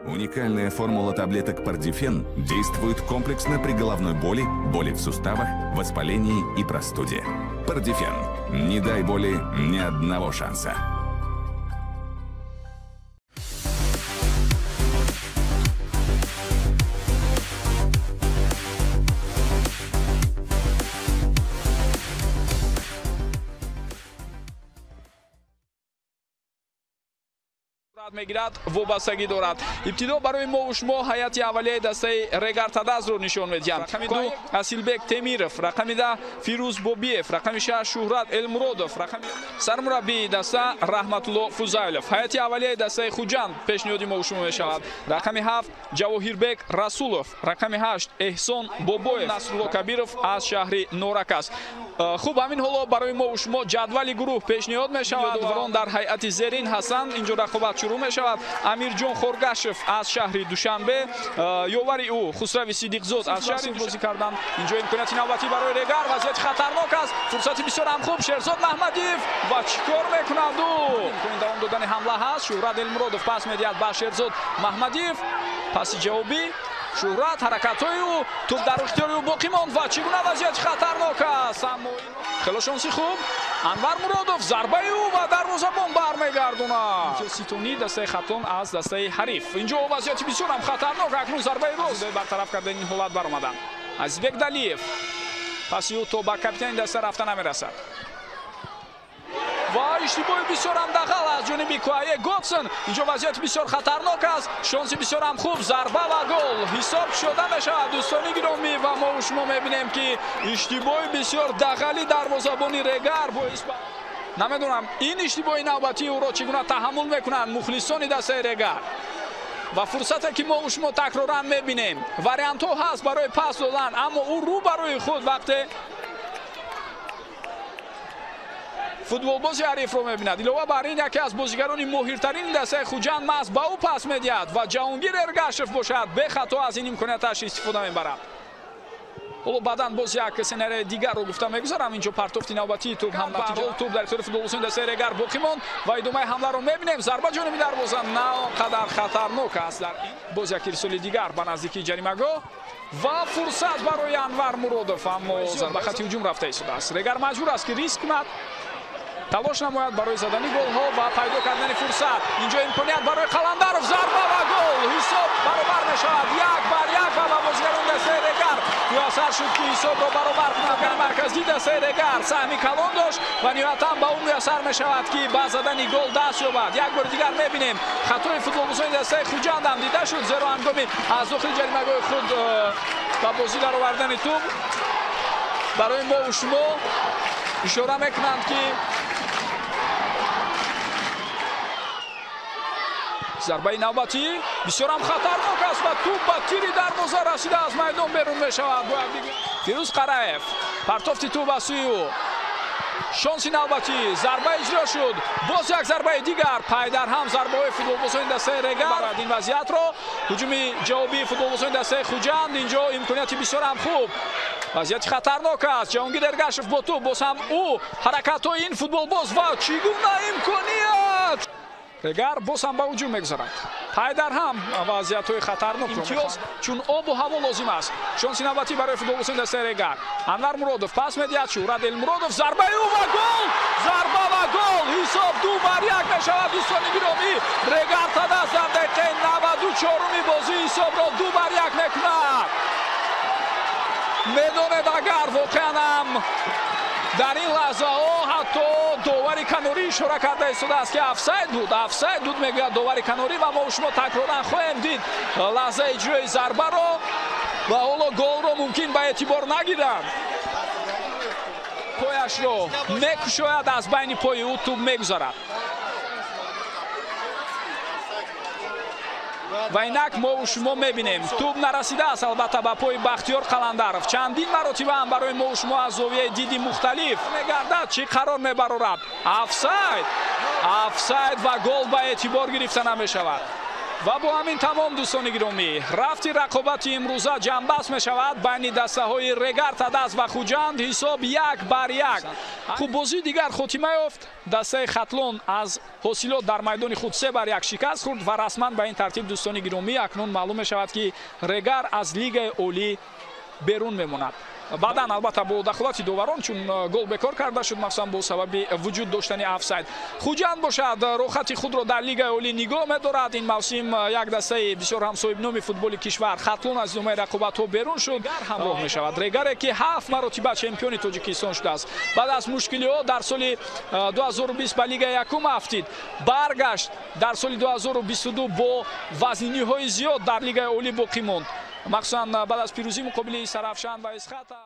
Уникальная формула таблеток Пардифен действует комплексно при головной боли, боли в суставах, воспалении и простуде. Пардифен. Не дай боли ни одного шанса. Мегирад вобастагӣ дорад. Ибтидо барои мо шумо ҳайати аввалияи дастаи Регар Тадазро нишон медиҳам. Рақами 2 Асилбек Темиров, рақами 10 Фирӯз Бобиев, рақами 6 Шуҳрат Элмуродов, рақами сармураббии даста Раҳматулло Фузайлов. Ҳайати аввалияи дастаи Хуҷанд пешниҳоди мо шумо мешавад. Рақами 7 Ҷавоҳирбек Расулов, рақами 8 Эҳсон Бобоев, Насрулло Кабиров аз шаҳри Норак аст. Хуб, ҳамин ҳоло барои мо шумо ҷадвали гурӯҳ пешниҳод мешавад. Доварон дар ҳайати зерин ҳастанд. Инҷо рақобат шурӯъ мешавад. Амирҷон Хоргашев аз шаҳри Душанбе, ёвари ӯ Хусрави Сидиқзод аз шаҳри бозӣ карданд. Инҷо имконияти навбатӣ барои Регар, вазъияти хатарнок аст, фурсати бисёр ҳам хуб. Шерзод Маҳмадиев ва чӣ кор мекунад ӯ? Имкони давом додани ҳамла ҳаст. Шуҳрат Элмуродов пас медиҳад ба Шерзод Маҳмадиев. Паси ҷавобӣ Шуҳрат, ҳаракатҳои ӯ, тӯб дар ихтиёри ӯ боқӣ монд ва чӣ гуна вазъияти хатарнок аст. Аммо хело шонси хуб. Анвар Муродов, зарбаи ӯ ва дарвозабон бармегардонад. Ситонии дастаи Хатлон аз дастаи ҳариф. Инҷо вазъияти бисёр ҳам хатарнок. Акнун зарбаи рост бартараф кардани ин ҳолат баромаданд. Азизбек Далиев, паси ӯ то ба капитани даста рафта намерасад. Ва иштибоҳи бисёр ҳам дағал аз ҷониби Куае Готсон. Инҷо вазъияти бисёр хатарнок аст, шонси бисёр ҳам хуб, зарба ва гол ҳисоб шуда мешавад. Дӯстони гиромӣ, ва мо шумо мебинем ки иштибоҳи бисёр дағали дарвозабони Регар боис намедонам ин иштибоҳи навбатии ӯро чӣ гуна таҳаммул мекунанд мухлисони дастаи Регар. Ва фурсате ки мо шумо такроран мебинем, вариантҳо ҳаст барои пас додан, аммо ӯ рӯ барои худ вақте футболбози ҳарифро мебинад. Илова бар ин яке аз бозигарони моҳиртарини дастаи Хуҷанд маҳз ба ӯ пас медиҳад ва Ҷаҳонгир Эргашев бошад бехато аз ин имконияташ истифода мебарад. Ҳоло баъдан боз як сценарияи дигарро гуфта мегузарам. Инҷо партофти навбатии тӯб ҳам натиҷа. Тӯб дар ихтиёри футболбозони дастаи Регар боқӣ монд ва идомаи ҳамларо мебинем. Зарба ҷониби дарвоза на он қадар хатарнок аст. Дар ин боз як ирсоли дигар ба наздикии ҷаримагоҳ ва фурсат барои Анвар Муродов, аммо ба хати ҳуҷум рафта истодааст. Регар маҷбур аст ки риск кунад, талош намояд барои задани голҳо ва пайдо кардани фурсат. Инҷо имконият барои Қаландаров, зарба ва гол. Ҳисоб баробар мешавад 1-1 ва ба бозигарони дастаи Регар муяссар шуд ки ҳисобро баробар кунад. Марказии дастаи Регар саҳми калон дошт ва ниҳоятан ба ӯ муяссар мешавад ки ба задани гол даст ёбад. Як бори дигар мебинем хатои футболбозони дастаи Хуҷанд ҳам дида шуд, зеро ҳангоми аз дохили ҷаримагоҳи худ ба бозӣ даровардани тӯб барои мо шумо ишора мекунанд ки зарбаи навбатӣ бисёр ҳам хатарнок аст ва тӯб ба тири дарвоза расида аз майдон берун мешавад. Бояд бигӯям Фирӯз Қараев, партофти тӯб аз сӯи ӯ, шонси навбатӣ, зарба иҷро шуд, боз як зарбаи дигар, пайдарҳам зарбаҳои футболбозони дастаи Регар. Ин вазъиятро ҳуҷуми ҷавобии футболбозони дастаи Хуҷанд. Инҷо имконияти бисёр ҳам хуб, вазъияти хатарнок аст. Ҷаҳонгир Эргашев бо тӯб, боз ҳам ӯ, ҳаракатҳои ин футболбоз ва чӣ гуна имконият! Регар боз ҳам ба ҳуҷум мегузарад. Пайдарҳам вазъиятҳои хатарнок, имтиёз чун обу ҳаво лозим аст. Шонси навбатӣ барои футболбозони дастаи Регар. Анвар Муродов пас медиҳад, Шуҳрат Элмуродов, зарбаи ӯ ва гол! Зарба ва гол! Ҳисоб 2-1 мешавад. Дӯстони гиромӣ, Регар Тадаз дар дақиқаи 94-уми бозӣ ҳисобро 2-1 мекунад. Медонед, агар воқеан ҳам дар ин лаҳзаҳо ҳатто довари канорӣ ишора карда истодааст ки офсайд буд, офсайд буд мегӯяд довари канорӣ ва мо шумо такроран хоҳем дид лаҳзаи иҷрои зарбаро ва ҳоло голро мумкин ба эътибор нагиранд. Пояшро мекушояд, аз байни пои ӯ тӯб мегузарад. Ва инак мо шумо мебинем тӯб нарасидааст албатта ба пои Бахтиёр Қаландаров. Чандин маротиба ҳам барои мо шумо аз зовияи диди мухталиф мегардад чӣ қарор мебарорад. Офсайд, офсайд ва гол ба эътибор гирифта намешавад. Ва бо ҳамин тамом, дӯстони гиромӣ, рафти рақобати имрӯза ҷамъбаст мешавад байни дастаҳои Регар Тадаз ва Хуҷанд. Ҳисоб 1-1. Хуб, бозии дигар хотима ёфт. Дастаи Хатлон аз Ҳосилот дар майдони худ 3-1 шикаст хӯрд ва расман ба ин тартиб, дӯстони гиромӣ, акнун маълум мешавад, ки Регар аз Лигаи Олӣ берун мемонад. Баъдан, албатта, бо дахолати доварон, чун гол бекор карда шуд, махсусан бо сабаби вуҷуд доштани офсайд. Хуҷанд бошад, роҳати худро дар Лигаи Олӣ нигоҳ медорад. Ин мавсим як дастаи бисёр ҳам соҳибноми футболи кишвар, Хатлон, аз идомаи рақобатҳо берун шуд, ҳамроҳ мешавад. Регаре, ки 7 маротиба чемпиони Тоҷикистон шудааст, баъд аз мушкилиҳо дар соли 2020 ба Лигаи якум афтид, баргашт, дар соли 2022 бо вазниниҳои зиёд дар Лигаи Олӣ боқӣ монд, махсусан баъд аз пирӯзӣ муқобили Сарафшан ва Исхата.